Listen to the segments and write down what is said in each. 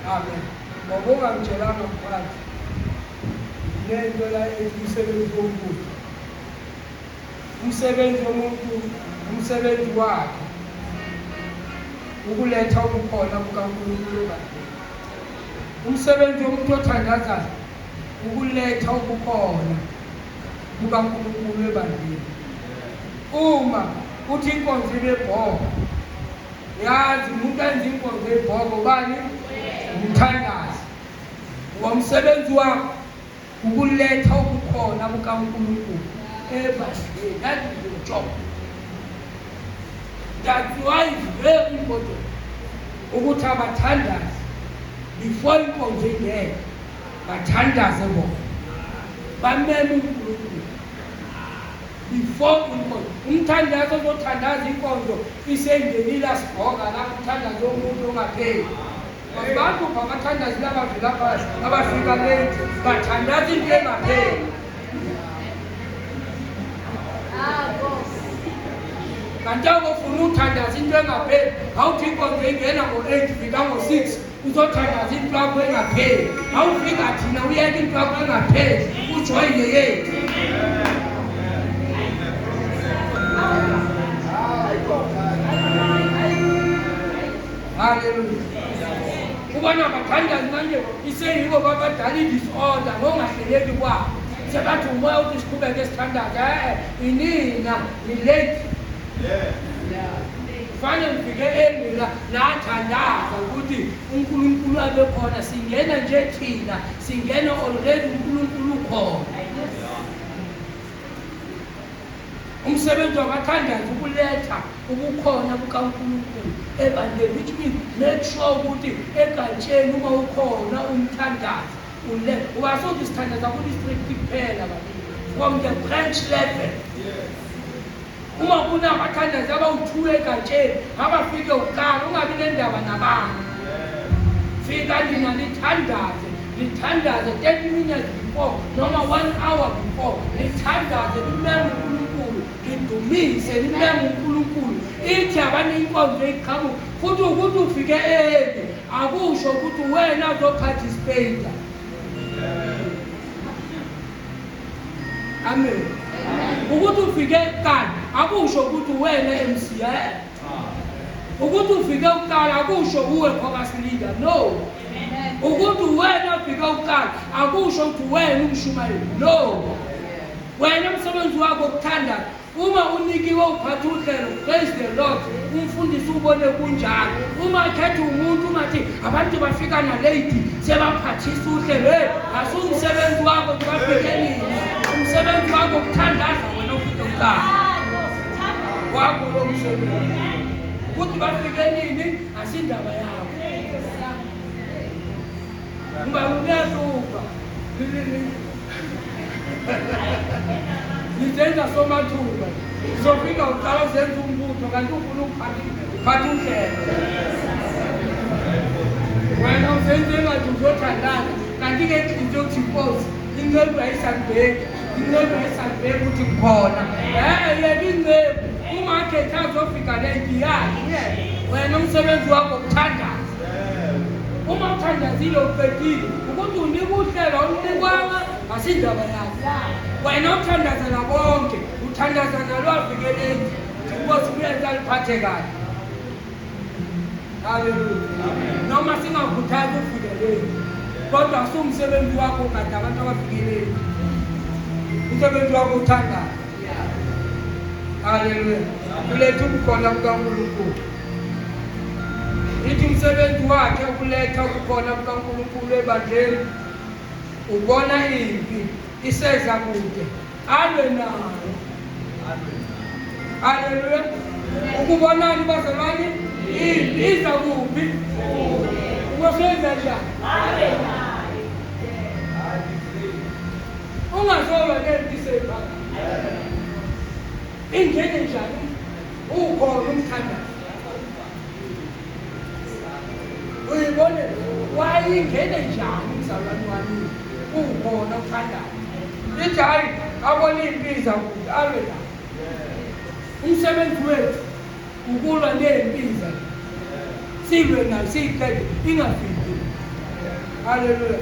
Amen. Ngoba ungangitshelanga mphathi lento la ethi umsebenzi womuntu. Umsebenzi womuntu umsebenzi wakhe ukuletha ubukhona bukaNkulunkulu ebandleni. Umsebenzi womuntu othandazayo ukuletha ubukhona bukaNkulunkulu ebandleni. Uma uthi inkonzo ibe bhoko, yazi umuntu enza inkonzo ebhoko bani? Umthandazi. Ngomsebenzi wakho ukuletha ubukhona bukaNkulunkulu ebandleni. That is your job. That's why it's very important ukuthi abathandazi before inkonzo ingene bathandaze bona bameme uNkulunkulu before inkonzo. Umthandazo ozothandaza inkonzo isengenile asibhoka la umthandazo womuntu ongapheli. Abantu abathandazi labavela phasi abafika late bathandaza into engapheli. Kanti awufuna uthandaza into engapheli, awuthi inkonzo ingena ngo-8 fika ngo-6 uzothandaza into yakho engapheli. Awufika thina uyeke into yakho engapheli ujoyine yethu. Haleluya. Ubona abathandazi manje iseyibo babadala i-disorder ngongahleleki kwabo. Sebathi umoya uthi siqhubeke sithandaze. Eh, inina ni-late. Kufanele ngifike early la nathandaza ukuthi uNkulunkulu abe khona. Singena nje thina, singena already uNkulunkulu ukhona. Umsebenzi wabathandazi ukuletha ubukhona bukaNkulunkulu ebandleni, which means make sure ukuthi egatsheni uma ukhona umthandazi uletha. Ungasothi sithandaza ku-district kuphela bakithi, from the branch level. Uma kunabathandazi abawu-2 egatsheni, abafike kuqala, ungabi nendaba nabantu. Fika nina nithandaze, nithandaze 30 minutes before noma 1 hour before, nithandaze nimeme uNkulunkulu, nidumise, nimeme uNkulunkulu. Ithi abaninkonzo iqhamuka futhi ukuthi ufike early akusho ukuthi wena uzoparticipate. Amen. Ukuthi ufike kuqala akusho ukuthi wena MC. Ukuthi ufike kuqala akusho uwe chorus leader. No. Ukuthi wena ufike kuqala akusho ukuthi wena umshumayeli. No. Wena umsebenzi wakho ukuthandaza. Uma unikiwe uphatha uhlelo, praise the Lord. Umfundisi ubone kunjalo. Uma khetha umuntu ungathi abantu bafika na late sebaphathisa uhlelo. Hey, asiwumsebenzi wakho ukuthi bafike nini. Umsebenzi wakho ukuthandaza wena ufike kuqala. Wakho lo msebenzi. Ukuthi bafike nini asindaba yakho. Ngoba uyahlupha. Nizenza somathuba. Uzofika uqala uzenza umbutho kanti ufuna ukuphatha uphatha uhlelo. Wena uzenza engathi uzothandana kanti ke inhliziyo uthi inkosi inceku ayisangibheki inceku ayisangibheki ukuthi ngikhona. Eh yeka inceku uma akhetha azofika late yakhe wena umsebenzi wakho ukuthandaza. Uma uthandazile uqedile ukuthi unika uhlelo awunikwanga asindaba yakho. Wena uthandazela bonke, uthandaza nalo avikeleki. Inkosi kuyenza aliphathe kahle. Haleluya. Noma singakhuthazi uvikeleki, kodwa asiwumsebenzi wakho ugada abantu abavikeleki. Umsebenzi wakho uthandaza. Haleluya. Uletha ubukhona bukaNkulunkulu. Ithi umsebenzi wakhe ukuletha ubukhona bukaNkulunkulu ebandleni. Ubona impi iseza kude, alwe nayo. Haleluya. Ukubonani bazalwane? Impi iza kuphi? Ungasenza njani? Ungazolwa nempi isephakathi. Ingene njani? Ukhona umthandazo. Uyibone wayingene njani umzalwane wami? Ukhona umthandazo. Ithi hayi abona impi iza kude alwe nayo. Umsebenzi wethu ukulwa nempi iza. Silwe nayo siyiqede ingafiki. Haleluya.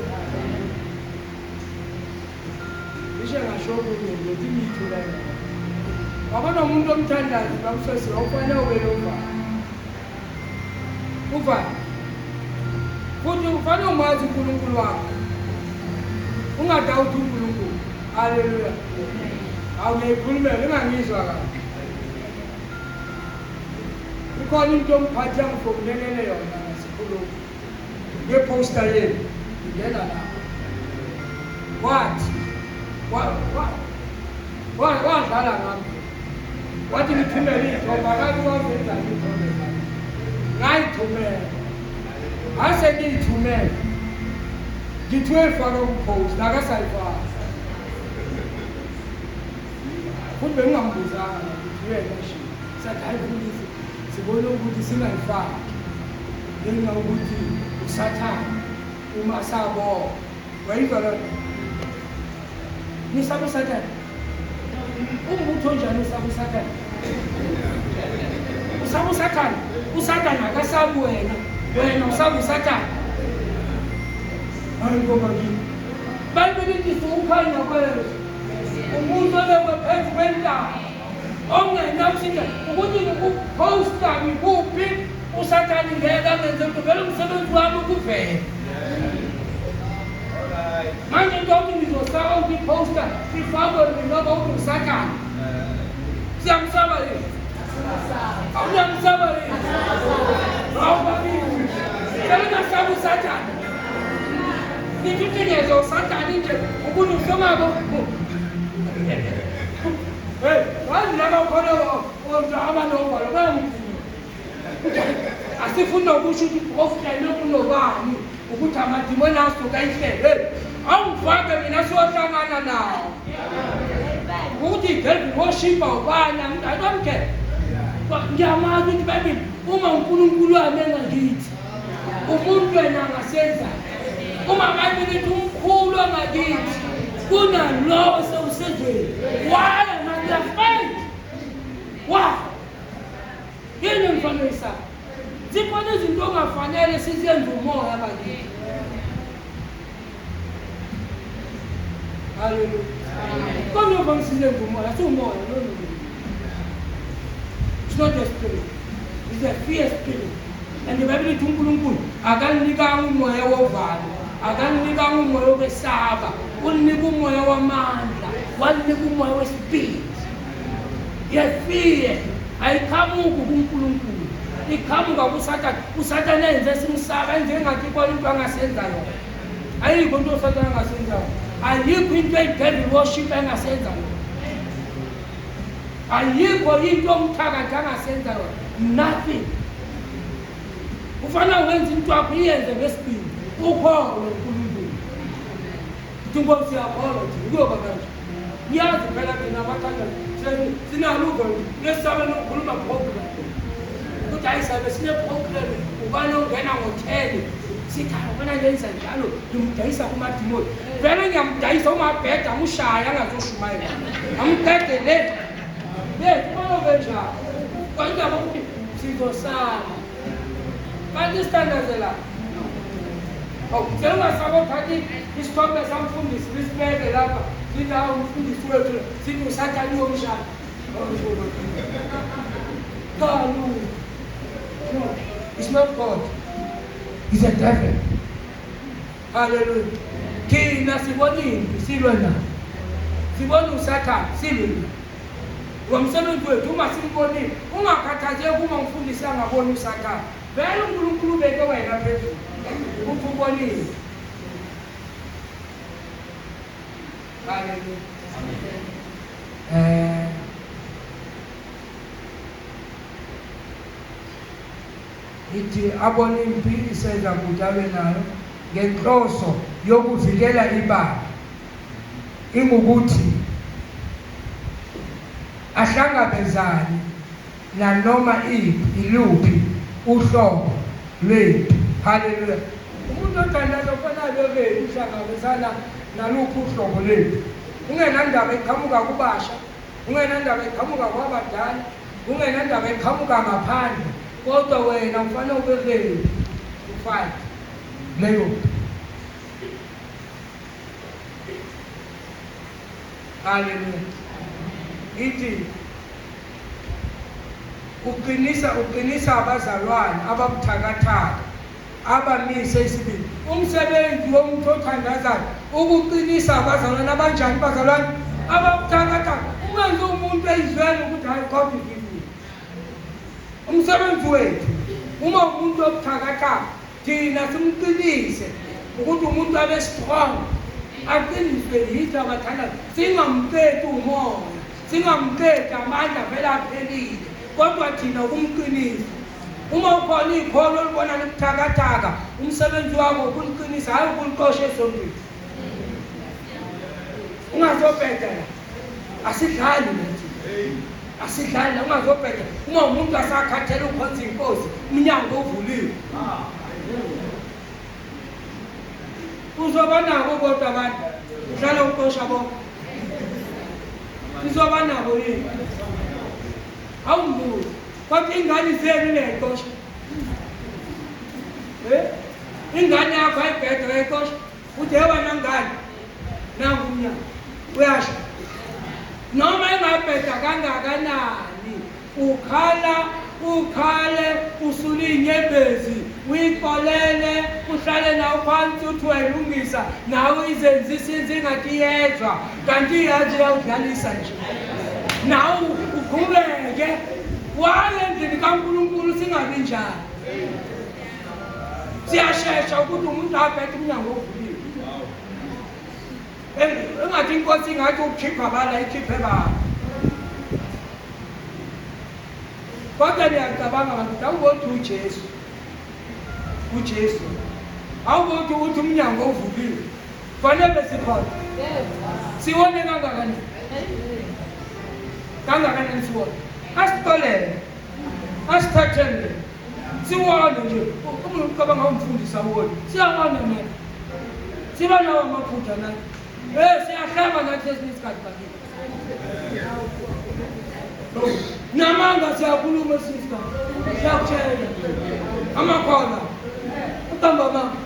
Ngisho ngasho kunye ngithi ngithula yona. Wabona umuntu omthandayo bamsesi awufanele ube lovalo. Uvalo. Futhi ufanele umazi uNkulunkulu wakho. Ungadawuthi uNkulunkulu. Haleluya. Awu ngiyikhulumela ungangizwa kahle. Ikhona into omphathi angifonelele yona ngasikhuluma. Ngeposter yenu ingena lapho. Wathi wadlala ngami. Wathi ngithumele iy'thombe akathi wazenzani iy'thombe zami. Ngayithumela. Ase ngiyithumele. Ngithi uyayifaka ku-post akasayifaka. Futhi bengingambuzanga ukuthi uyena nje. Sathi hayi mfundisi sibone ukuthi singayifaki ngenxa yokuthi usathane uma sabona wayizwa loo nto nisaba usathane umbutho onjani usaba usathane usaba usathane usathane akasabi wena wena usaba usathane hayi ngoba kini bayibele ithi siwukhanya kwezwe umuntu obekwe phezu kwentaba ongenamsitha ukuthi ngikuphosta ngikuphi usathane ngeke angenze lutho vele umsebenzi wami ukuvela manje into yokuthi ngizosaba ukuthi iphosta ifakwe mina ngoba uthi usathane siyamsaba yini awuyamsaba yini awubabili selingasaba usathane nithi uthi ngiyezwa usathane nje ukuthi uhlomabo Hey, wazi laba khona abanovalo bayamdinga. Asifuni nokusho ukuthi ohlele kunobani ukuthi amadimoni asuka ihlele. Hey, awungifake mina siyohlangana nawo. Ukuthi i-devil worship ubani, I don't care. Ngiyamazi ukuthi Bible uma uNkulunkulu wami engakithi umuntu wena angasenza uma Bible ithi umkhulu angakithi kunalowo osewusezweni. Why am I afraid? Why? Yini engifanele isaba? Zikhona izinto ongafanele sizenze umoya bakithi. Haleluya. Kodwa uba sizenze umoya, siwumoya no no no. It's not a spirit. It's a fear spirit. And the Bible ithi uNkulunkulu akaninikanga umoya wovalo, akaninikanga umoya wokwesaba, ulinika umoya wamandla, walinika umoya wesipiliti. Yefiye ayiqhamuki kuNkulunkulu, iqhamuka kuSathane. USathane enze simsaba, enze engathi ikhona into angasenza yona. Ayikho into uSathane angasenza yona. Ayikho into eyi-devil worship engasenza yona. Ayikho into omthakathi angasenza yona. Nothing. Ufanele wenze into yakho iyenze ngesibindi. Ukholwe uNkulunkulu. Uthi Nkosi uyakholwa nje kuyoba kanje. Niyazi phela thina abathanda sinalo uvalo lesabe nokukhuluma program. Ukuthi hayi sabe sine program ubani ongena ngo-10 sithi hayi ubona lenza njalo ngimdayisa kumadimoni. Vele ngiyamdayisa uma abheda amushaya angazoshumayela. Amqede le. Yes, ubona kanjani? Kwandaba ukuthi sizosala. Kanti sithandazela. Awu, sengingasaba uthatha isithombe samfundisi lisibeke lapha. Sithi hawu umfundisi wethu sithi usathane uyomshaya. Cha, no. No, it's not God. It's a devil. Hallelujah. Thina sibona impi silwe nayo. Sibona usathane silwe naye. Ngomsebenzi wethu uma simbonile ungakhathazeki uma umfundisi angaboni usathane. Vele uNkulunkulu ubeke wena phezulu ukuthi ubonile. Hallelujah. Eh ithi abona impi iseza kude abe nayo ngenhloso yokuvikela ibandla ingukuthi ahlangabezane nanoma iphi iluphi uhlobo lwempi. Haleluya. Umuntu othandaza kufanele abe ready uhlangabezana naluphi uhlobo lwempi. Ungenandaba eqhamuka kubasha, ungenandaba eqhamuka kwabadala, ungenandaba eqhamuka ngaphandle, kodwa wena ufanele ube ready to fight leyo mpi. Haleluya. Ithi uqinisa abazalwane ababuthakathaka abamise isibili. Umsebenzi womuntu othandazayo ukuqinisa abazalwane abanjani bazalwane ababuthakathaka. Ungenzi umuntu eyizwele ukuthi hayi God is with me. Umsebenzi wethu uma umuntu obuthakathaka thina simqinise ukuthi umuntu abe strong, aqiniswe yithi abathandazi, singamqedi umoya, singamqedi amandla vele aphelile, kodwa thina ukumqinisa. Uma ukhona ikholo olibona libuthakathaka, umsebenzi wakho ukuliqinisa, hhayi ukuliqosha esontweni. Ungazobheda la, asidlali nathi, asidlali la, ungazobheda. Uma umuntu asakhathele ukhonza inkosi, umnyango uvuliwe. Uzoba nabo kodwa abantu, uhlala uqosha bonke. Uzoba nabo yini? Awungibuzi. Kodwa ingane zenu niyayiqosha. Eh? Ingane yakho ayibhede uyayiqosha. Uthi wena ngane, nangu umnyango. Uyasho. Noma ingabheda kangakanani, ukhala ukhale usule inyembezi uyiqolele uhlale nawo phansi uthi uyayilungisa nawe izenzisa inze ingathi iyezwa kanti iyazi iyawudlalisa nje nawe uqhubeke waye endlini kaNkulunkulu singabi njalo. Siyashesha ukuthi umuntu abheke umnyango ovuliwe. Engathi inkosi ingathi ukukhipha bala ikhiphe bala. Kodwa niyacabanga bantu awubona uJesu. uJesu. Awubona ukuthi umnyango uvuliwe. Fanele sikhona. Siwone kangakanani? Kangakanani siwone? Asixolele. Asithathele. Siwone nje. Uma ucabanga umfundisi awone. Siyawona mina. Siba nawo amaphutha nathi. Eh siyahlaba nathi esinye isikhathi bakithi. Namanga siyakhuluma esinye isikhathi. Siyakutshela. Amakhona. Uqamba amanga.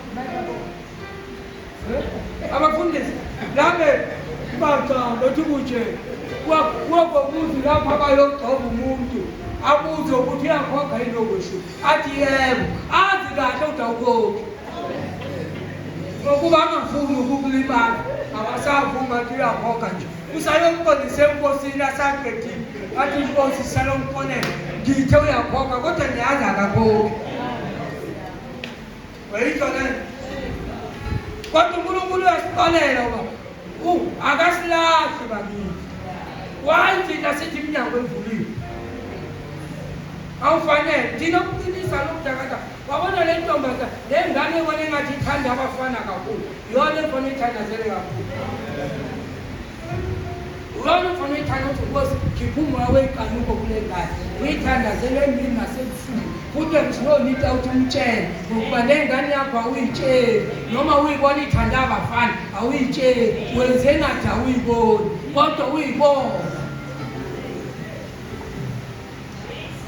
Abafundisi labe baca lothi kuje kwakomuzi lapho abayogxoba umuntu abuze ukuthi uyakhokha yini okusho athi yebo azi kahle ukuthi awukhokhi ngokuba angafuni ukukulimala akasavuma athi uyakhokha nje usayomqondisa enkosini asaqedile athi inkosi salomfonela ngithe uyakhokha kodwa ngiyazi akakhokhi. Wayizwa le kodwa uNkulunkulu uyasixolela uba akasilahli bakithi. Why thina sithi iminyango evuliwe? Awufanele thina ukuqinisa lokuthakatha. Wabona le ntombazane, le ngane ebona engathi ithanda abafana kakhulu, iyona efanele ithandazele kakhulu. Iyona efanele ithanda ukuthi Nkosi khipha umoya wey'kanuko kule ngane, uyithandazele emini nasebusuku. Futhi ekuthiwa into awuthi umtshele, ngokuba le ngane yakho awuyitsheli, noma uyibona ithanda abafana awuyitsheli, wenze ngathi awuyiboni, kodwa uyibona.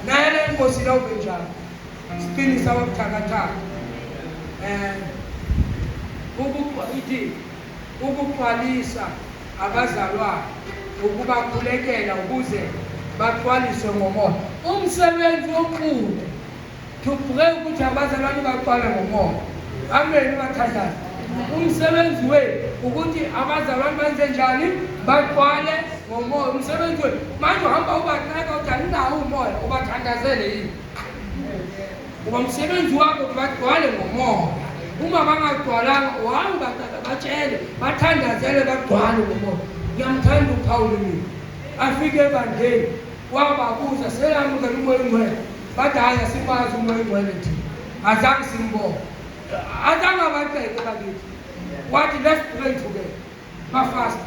Naye le nkosi la ube njalo. Siqinisa ababuthakathaka. Eh ithi ukuxwalisa abazalwane ukubakhulekela ukuze baxwaliswe ngomoya. Umsebenzi wokuqhuba to pray ukuthi abazalwane baxwale ngomoya. Amen bathandazi. Umsebenzi wethu ukuthi abazalwane benze njani? Baxwale ngomoya. Umsebenzi wethu manje uhamba ubanaka uthi anginawo umoya, ubathandazele yini? Ngoba umsebenzi wakho ukuthi bagcwale ngomoya. Uma bangagcwalanga wami batshele bathandazele bagcwale ngomoya. Ngiyamthanda uPawulu mina. Afike ebandleni wababuza seyamukela umoya oyingcwele. Bathi hhayi asimazi umoya oyingcwele thina. Azange simbone. Azange abaceke bakithi. Wathi let's pray together. Bafasta.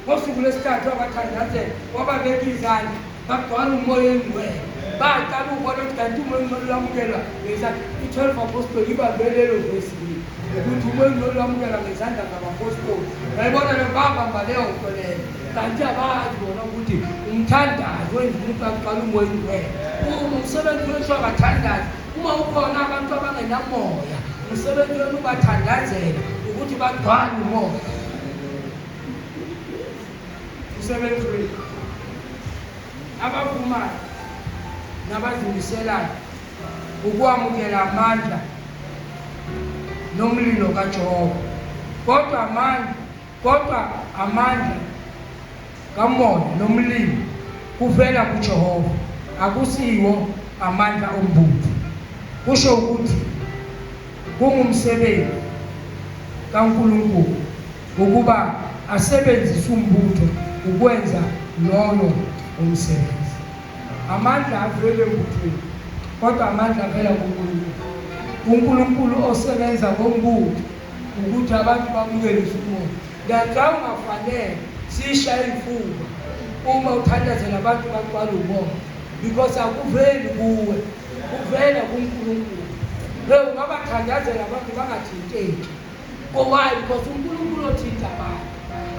Ngosuku lwesithathu wabathandazela, wababeka izandla, bagcwala umoya oyingcwele. Baqala ukubona ukuthi kanti umoya oyingcwele uyamukelwa ngezandla. I-12 apostoli ibambe lelo vesi leli ukuthi umoya oyingcwele uyamukelwa ngezandla zabapostoli. Bayibona le babamba leyo nto leyo. Kanti abazi bona ukuthi umthandazo wenza umuntu agcwale umoya oyingcwele. Umsebenzi wethu abathandazi. Uma ukhona abantu abangenamoya, umsebenzi wenu ubathandazela ukuthi bagcwale umoya. Umsebenzi wethu abavumayo nabazimiselayo ukwamukela amandla nomlilo kaJehova, kodwa amandla kodwa amandla kamoya nomlilo kuvela kuJehova, akusiwo amandla ombutho. Kusho ukuthi kungumsebenzi kaNkulunkulu ukuba asebenzise umbutho ukwenza loyo umsebenzi. Amandla avele embuthweni, kodwa amandla avela kuNkulunkulu. UNkulunkulu osebenza ngombutho ukuthi abantu bamukele umoya. That's why ungafanele sishaye ifuba uma uthandazela abantu bagcwale umoya, because akuveli kuwe, kuvela kuNkulunkulu. Hey, ungabathandazela abantu bangathinteki. Why? Because uNkulunkulu othinta abantu,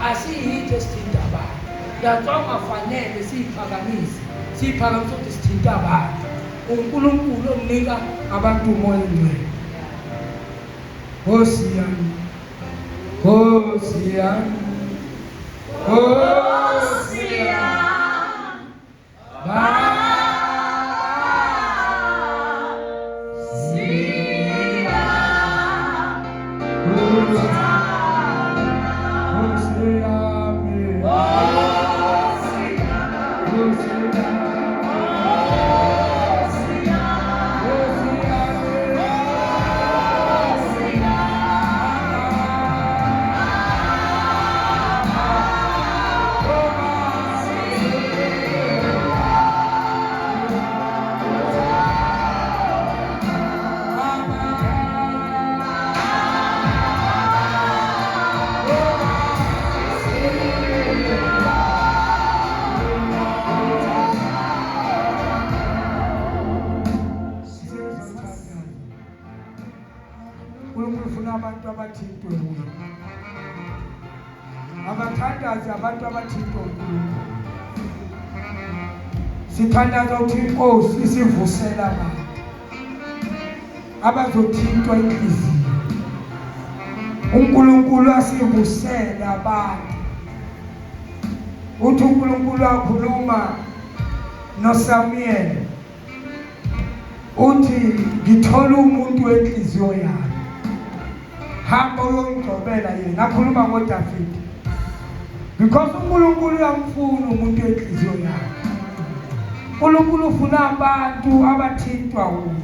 asiyithi esithinta abantu. That's why ungafanele siyiphakamise, siyiphakamise ukuthi sithinta abantu. uNkulunkulu onika abantu umoya ongcwele. Nkosi yami, Nkosi yami, Nkosi yami. uNkulunkulu ufuna abantu abathintwe kuye. Abathandazi abantu abathintwe uNkulunkulu. Sithandaza ukuthi inkosi isivusela abantu abazothintwa inhliziyo. uNkulunkulu asivusele abantu. Uthi uNkulunkulu akhuluma noSamuel uthi ngithola umuntu wenhliziyo yami, hamba uyongigcobela yena. Akhuluma ngoDavide because uNkulunkulu uyamfuna umuntu wenhliziyo yakhe. uNkulunkulu ufuna abantu abathintwa wuye.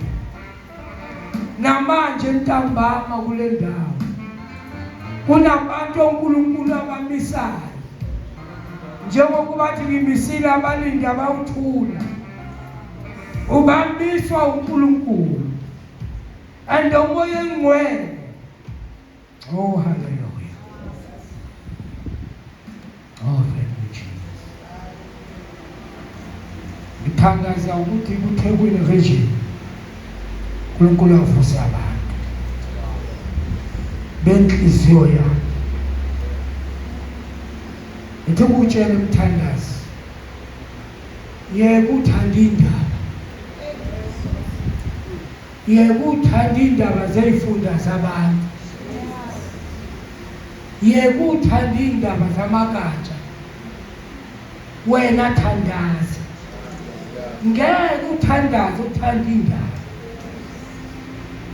Namanje ntambama kule ndawo kunabantu oNkulunkulu abamisayo, njengokuba athi ngimisile abalindi abawuthula. Ubambiswa uNkulunkulu and umoya engcwele. Oh, hallelujah. Oh, thank you Jesus. Ngithandaza ukuthi kuThekwini region uNkulunkulu avuse abantu benhliziyo yakhe. Ngithi ukutshela umthandazi, yeka uthanda indaba, yeka uthanda indaba zey'funda zabantu, yeka uthanda indaba zamagatsha. Wena thandaza, ngeke uthandaze uthanda indaba,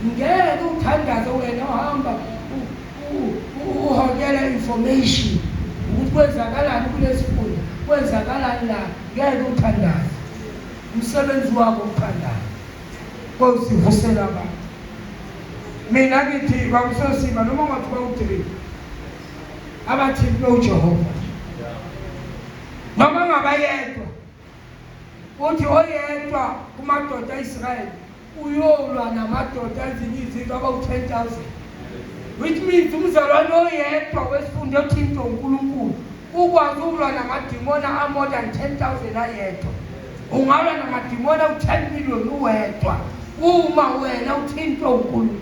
ngeke uthandaze wena uhamba uhokela information ukuthi kwenzakalani kulesifunda, kwenzakalani la. Ngeke uthandaze, umsebenzi wakho ukuthandaza. Nkosi vusela abantu. Mina ngithi bakusosima noma ungathi bawudrip abathintwe uJehova noma ngabayedwa. Uthi oyedwa kumadoda aIsrayeli uyolwa namadoda ezinye izizwe abawu-10,000, which means umzalwane oyedwa wesifunda othintwa uNkulunkulu ukwazi ukulwa namadimona a-more than 10,000 ayedwa. Ungalwa namadimona u-10 million uwedwa uma wena uthintwa uNkulunkulu.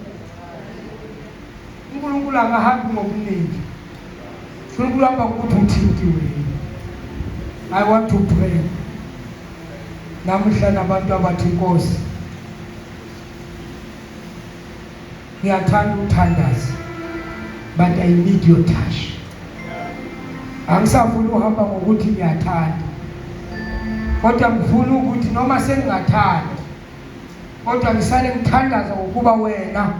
uNkulunkulu akahambi ngobuningi, uNkulunkulu hamba ngokuthi uthintiwe. I want to pray namuhla nabantu abathi Nkosi ngiyathanda ukuthandaza, but I need your touch. Angisafuni uhamba ngokuthi ngiyathanda, kodwa ngifuna ukuthi noma sengingathandi, kodwa ngisale ngithandaza ngokuba wena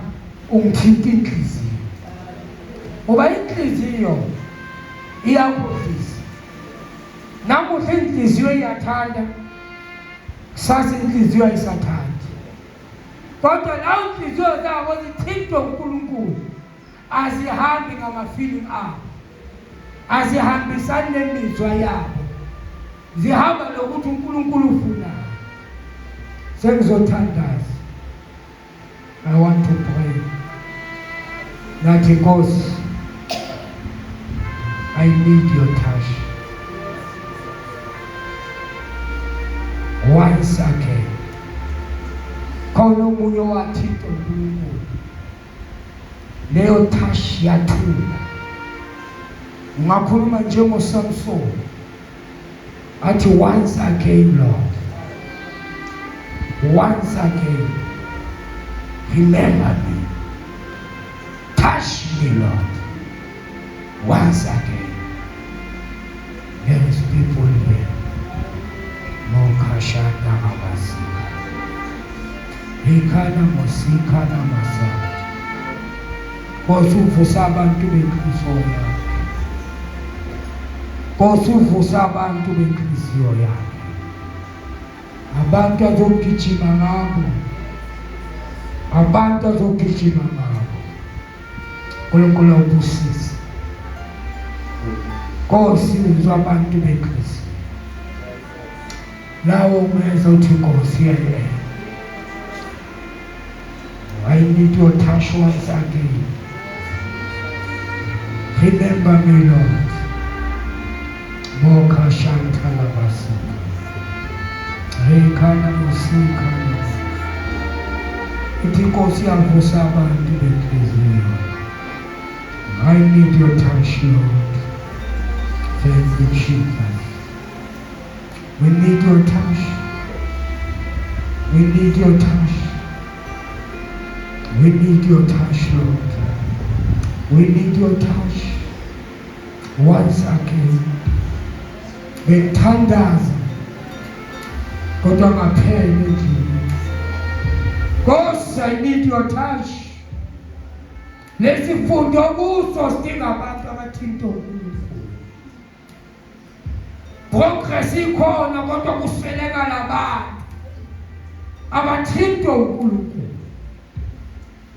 ungithinta inhliziyo, ngoba inhliziyo iyakudlisa. Namuhla inhliziyo iyathanda, kusasa inhliziyo ayisathandi, kodwa la inhliziyo zabo zithintwe uNkulunkulu, azihambi ngama-feeling abo, azihambisani nemizwa yabo, zihamba nokuthi uNkulunkulu ufunani. Sengizothandaza, I want to pray. Nathi Nkosi, I need your touch once again. Khona omunye owathinta uNkulunkulu, leyo touch yathula. Ungakhuluma njengoSamson athi, "Once again, Lord, once again, remember me, touch me, Lord, once again." There is people here. Mokashanda mabasika ikhana mosikana masana. Nkosi, uvusa abantu benhliziyo yakhe. Nkosi, uvusa abantu benhliziyo yakhe, abantu azogijima ngabo, abantu azogijima ngabo. uNkulunkulu awubusise. Nkosi, uzwa abantu benhliziyo lawo umeza uthi, "Nkosi, yeye, I need your touch once again. Remember me, Lord." Moka shantala basika. Rekana musika. Ithi Nkosi yavusa abantu benhliziyo. I need your touch, Lord. Thank you, Jesus. We need your touch. We need your touch. We need your touch, Lord. We need your touch once again. Bengithandaza kodwa ngaphela endlini. Nkosi, I need your touch. Lesifundo kuso sidinga abantu abathinta uNkulunkulu. Progress ikhona, kodwa kusweleka labantu abathintwa uNkulunkulu.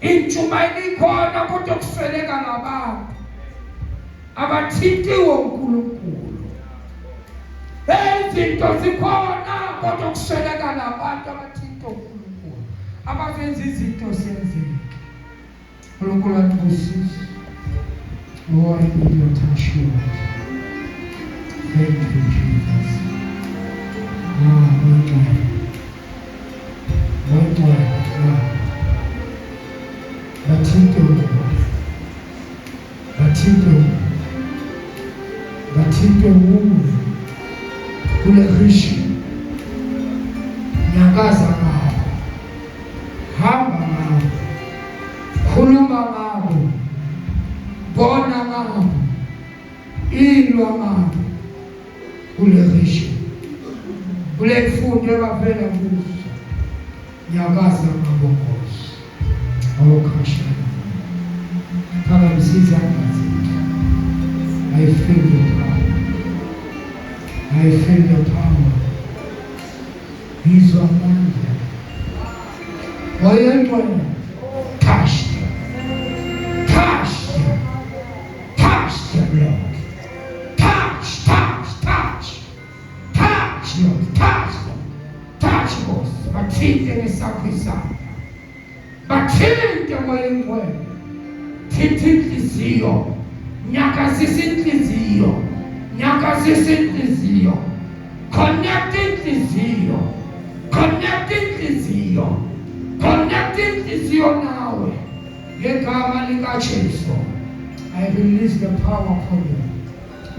Intshumayelo ikhona, kodwa kusweleka labantu abathintiwe uNkulunkulu. Izinto zikhona, kodwa kusweleka labantu abathinta uNkulunkulu, abazenza izinto zenzeke. uNkulunkulu anibusise. Oh, I need your touch, Lord. Thank you, Jesus. Ah, ngcwele. Ngcwele. Bathinte umoya. Bathinte umoya. Bathinte umoya. Kule region. Nyakaza ngabo. Hamba ngabo. Khuluma ngabo. Bona ngabo. Ilwa ngabo. Kule region. Kule mfundo ebavela kuso. Nyakaza ngabo, Nkosi. Awukhashana. Phakamisa izandla zethu. I feel your power. I feel your power. Ngizwa amandla. Oyengcwele. Touch them. Touch them. Touch them, Lord. Touch, touch, touch. Touch, Lord. Touch them. Touch, Nkosi. Bathinte ngesakho isandla. Bathinte, Moya Engcwele. Thinta inhliziyo. Nyakazisa inhliziyo. Nyakazisa inhliziyo. Connect inhliziyo. Connect inhliziyo. Connect inhliziyo nawe. Ngegama likaJesu. I release the power upon you.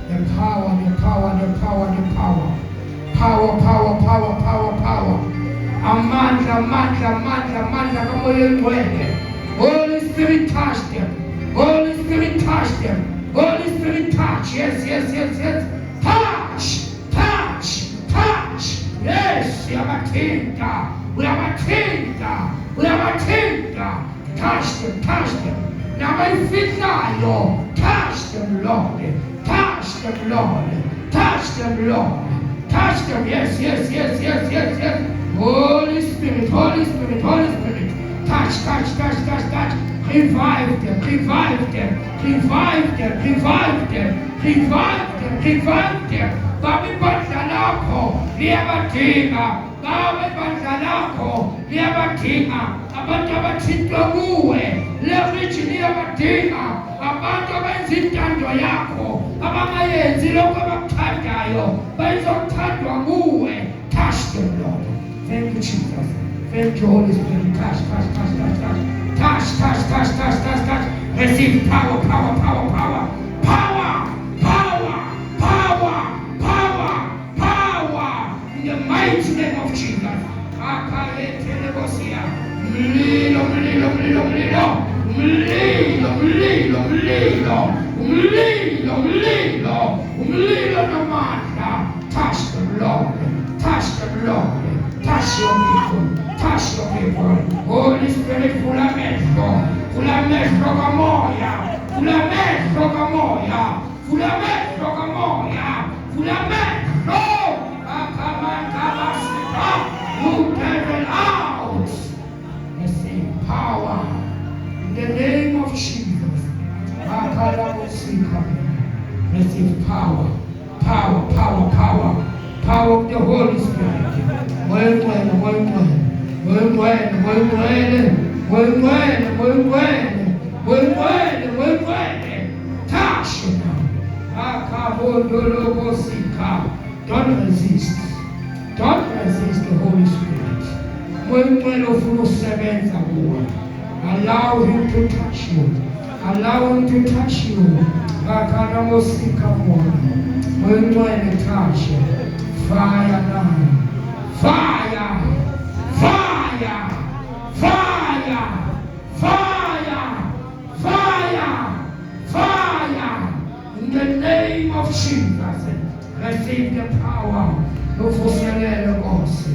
The power, the power, the power, the power. Power, power, power, power, power. Amandla, amandla, amandla, amandla kaMoya Engcwele. Holy Spirit, touch them. Holy Spirit, touch them. Holy Spirit, touch. Yes, yes, yes, yes. Touch, touch, touch. Yes, uyabathinta, uyabathinta, uyabathinta. Touch them, touch them. Nabayifihlayo, touch them, Lord. Touch them, Lord. Touch them, Lord. Touch them. Yes, yes, yes, yes, yes, yes. Holy Spirit, Holy Spirit, Holy Spirit. Touch, touch, touch, touch, touch. Revive them, revive them, revive them, revive them, revive them, revive them. Baba, ibandla lakho liyabadinga. Baba, ibandla lakho liyabadinga. Abantu abathintwa kuwe, le region iyabadinga. Abantu abenza intando yakho, abangayenzi lokho abakuthandayo, bayizokuthandwa nguwe. Touch them, Lord. Thank you, Jesus. Thank you, Holy Spirit. Touch, touch, touch, touch, touch. Touch, touch, touch, touch, touch, touch. Receive power, power, power, power. Power, power, power, power, power. In the mighty name of Jesus. Akayetelebosia. Mlilo, mlilo, mlilo, mlilo. Mlilo, mlilo, mlilo. Mlilo, mlilo. Mlilo namandla. Touch them, Lord. Touch them, Lord. Touch your people. Touch your people. Holy Spirit, vula amehlo. Vula amehlo kamoya. Vula amehlo kamoya. Vula amehlo kamoya. Vula amehlo. Akamantabasika. You devil, out. Receive power. In the name of Jesus. Akalabosika. Receive power. Power, power, power. Power of the Holy Spirit. Moya Ngcwele, Moya Ngcwele. Moya Ngcwele, Moya Ngcwele. Moya Ngcwele, Moya Ngcwele. Moya Ngcwele, Moya Ngcwele. Touch now. Akabondolobosika. Don't resist. Don't resist the Holy Spirit. Moya Ngcwele ufuna usebenza kuwe. Allow him to touch you. Allow him to touch you. Akanamosika moya. Moya Ngcwele, touch. Fire now. Fire. Fire. Fire. Fire. Fire. Fire. In the name of Jesus. Receive the power. Uvuselele, Nkosi.